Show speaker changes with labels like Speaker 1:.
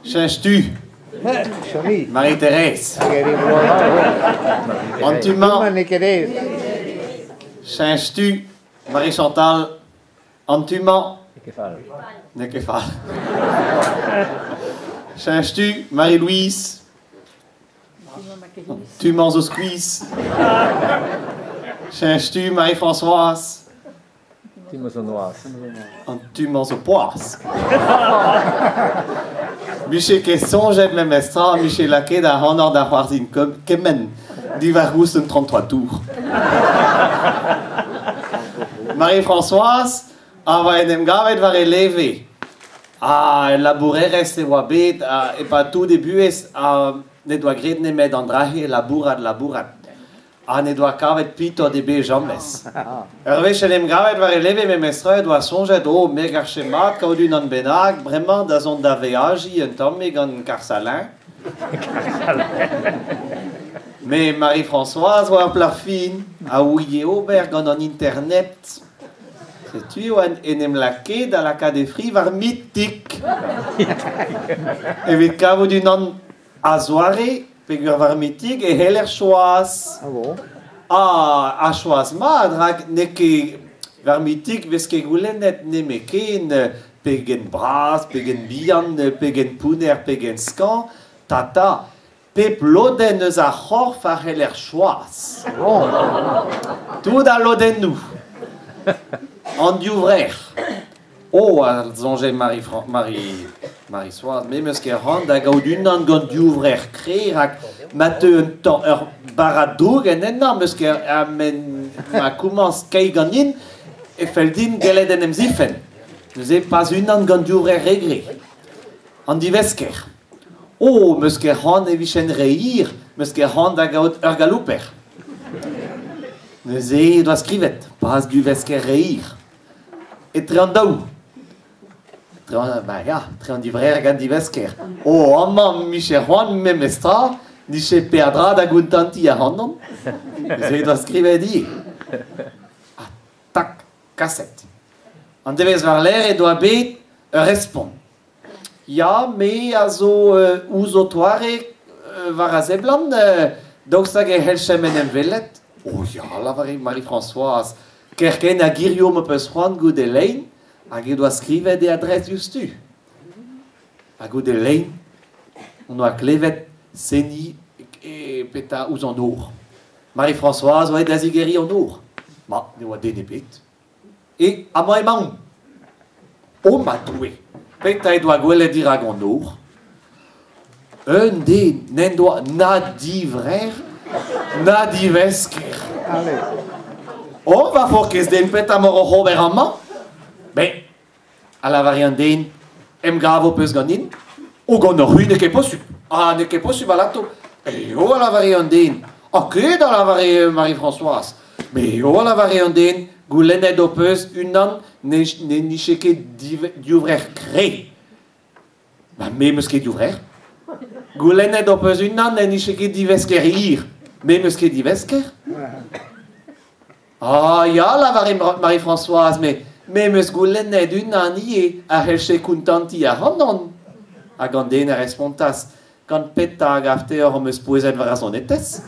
Speaker 1: Cheñch tu, Marie-Thérèse. An tu-mañ. Cheñch tu, Marie-Chantal. An tu-mañ. N'eo ket fall. Cheñch tu, Marie-Louise. Tu-mañ zo skuizh. Cheñch tu, Marie-Françoise.
Speaker 2: Tu-mañ zo noazh.
Speaker 1: An tu-mañ zo poazh. 'Mije ket soñjet memestra 'mije lakaet ac'hanoc'h da c'hoarzhin kement diwar-goust un 33 tour. Marie-Françoise a oa en em gavet war e leve. Ha el labourerez e oa bet e-pad tout he buhez ha n'he doa graet nemet an dra-se labourat, labourat. Ha n'he doa kavet pitod ebet james. Ur wech en em gavet war e leve memestra he doa soñjet oh me 'garfe mat kaout unan bennak bremañ da zont da veajiñ un tammig gant Karsalin. Mais Marie-Françoise oa ur plac'h fin a ouie ober gant an internet. Setu e oa en em lakaet da lakaat e fri war Meetic evit kavout unan A-zoare, peogwir war Meetic e c'heller choaz.
Speaker 2: Ah bon?
Speaker 1: Ah, ha choaz mat, rak n'eo ket war Meetic 'vez ket goulennet nemetken pegen bras, pegen bihan, pegen pounner, pegen skañv, tata. Pep lodenn eus ar c'horf a c'heller choaz.
Speaker 2: Bon.
Speaker 1: Tout al lodennoù. An div vrec'h. Oh, a soñje Marie, Marie-Soaz, me 'm eus ket c'hoant da gaout unan gant div vrec'h kre rak ma teu un tamm ur barrad droug en ennañ 'm eus ket ma komañs skeiñ ganin e fell din gellet en em zifenn. Neuze pas unan gant div vrec'h re gre. An divesker. Oh, 'm eus ket c'hoant e vijen re hir, 'm eus ket c'hoant da gaout ur galouper. Neuze he doa skrivet, pas divesker re hir. Etre an daou. Etre an, ba ya, etre an divrec'h hag an divesker. Oh, amañ 'mije c'hoant memestra, 'nije peadra da gontantiñ ac'hanon. Neuze he doa skrivet ivez. Ha tak, kaset. An devezh war-lerc'h he doa bet ur respont. Ya, me a zo ouzh ho toare war a seblant, daoust hag e c'hellfemp en em welet? Oh ya, lavare Marie-Françoise, kerkent hag hiziv m'ho peus c'hoant goude lein, hag he doa skrivet e adres diouzhtu. Ha goude lein, hon oa klevet seniñ e petra ouzh an nor. Marie-Françoise oa aet da zigeriñ an nor. Ma, ne oa den ebet. E amañ emaon. O ma Doue, petra he doa gwelet dirak an nor? Un den n'en doa na divrec'h na divesker. Oh, va fourkez den, petra emaoc'h oc'h ober amañ? Ben, a lavare an den, emgav ho peus ganin? O ganeoc'h-hu n'eo ket posupl. Ah, n'eo ket posupl alato. Eo, a lavare an den. Ha ket, a lavare Marie-Françoise. Me eo, a lavare an den, goulennet ho peus unan ne nije ket divrec'h kre. Ma me 'meus ket divrec'h. Goulennet ho peus unan ne nije ket divesker hir. Me 'meus ket divesker. Ah ya, lavare Marie-Françoise, me me 'meus goulennet unan ivez a c'hellje kontantiñ ac'hanon. Hag an den a respontas, Gant petra a gav deoc'h am eus pouezet war ar sonetez?